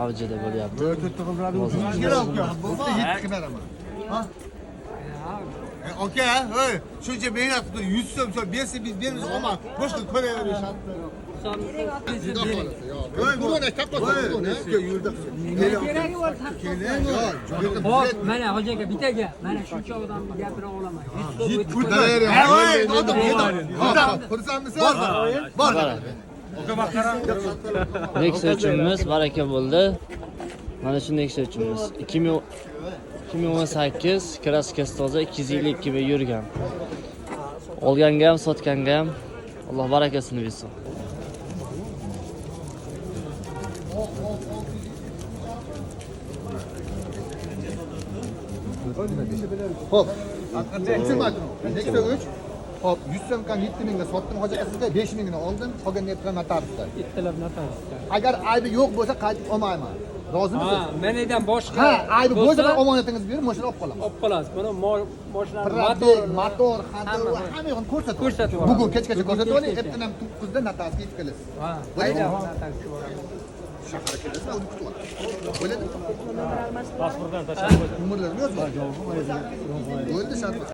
Avjida bo'lyapti. Aka, hey, shuncha mehnat qilib 100 so'm so'm bersa biz beramiz, omad. Boshqa ko'raverish. Hop, mana hoji aka bitta gap. Mana shuncha odamni gapira olaman. Xursandmisan? Bor. Nexia uchimiz baraka bo'ldi. Mana shu Nexia uchimiz 2018 kraskasi toza 252 ming yurgan. Olganga ham, sotganga ham Alloh barakasini bersin. Hop. Nexia 3. Hop, 100 so'm kan 7 mingga sotdim hoji aka sizga 5 mingini oldim, qolganini ertalab notariusda. Ertalab notariusda. Agar aybi yo'q bo'lsa qaytib olmayman. Rozimisiz? Ha, menidan boshqa. Ha, aybi bo'lsa men omonatingizni berib, mashina olib qolaman. Olib qolasiz. Buni mashinani Motor, motor, hamma yo'g'ini ko'rsatib. Ko'rsatib yuboramiz. Bugun kechgacha ko'rsatib oling, Bugun kechgacha. ertadan 9 da notariusga yetib kelasiz. Ha, Bo'ladi. notariusga boraman. Shaharga kelasiz, uni kutib olasiz. Bo'ladi. Pasportdan tashlab. Nomerlarni yozib oling. Bo'ldi, shart.